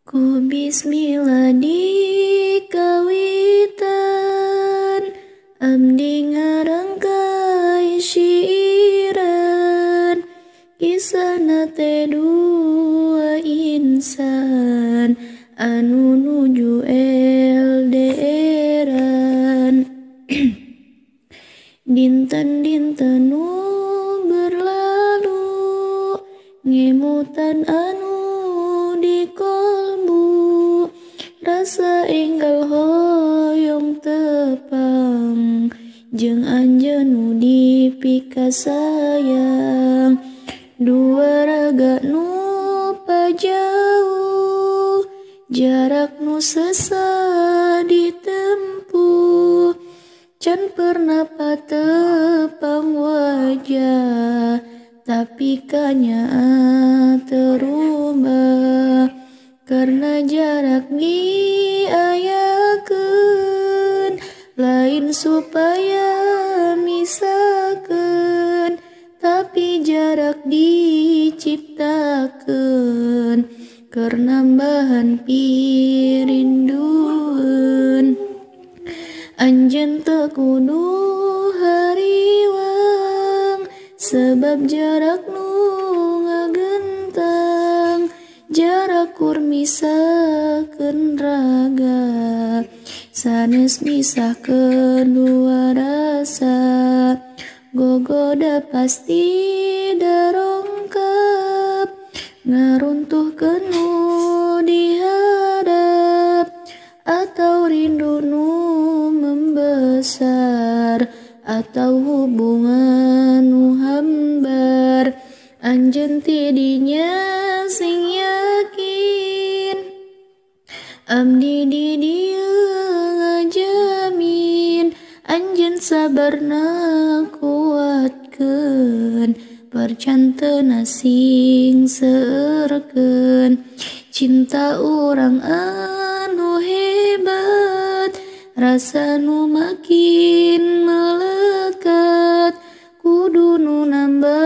Ku bismillah dikawitan, abdi ngarangkai syiiran. Kisahna teh dua insan anu nuju LDRan. Dinten-dinten nu berlalu, ngemutan anu di kolbu, rasa enggal hoyong tepang jeung anjeun nu dipikasayang. Dua raga nu pajauh, jarak nu sesah ditempuh, can pernah patepang wajah, tapi kanyaah terubah. Karena jarak diayakeun, lain supaya misahkeun, tapi jarak diciptakeun keur nambahan pirindueun. Anjeun teu kudu hariwang, sebab jarak nu ngagentang, jarak kur misahkeun raga, sanes misahkeun dua rasa. Gogoda pasti darongkap, ngaruntuhkeun nu dihadap, atau rindu nu membesar, atau hubungan nu hambar. Anjeun ti dinya sing yakin, abdi di dieu ngajamin, anjeun sabarna kuatkeun, percantena sing seueurkeun. Cinta urang anu hebat, rasa nu makin melekat, kudu nu nambah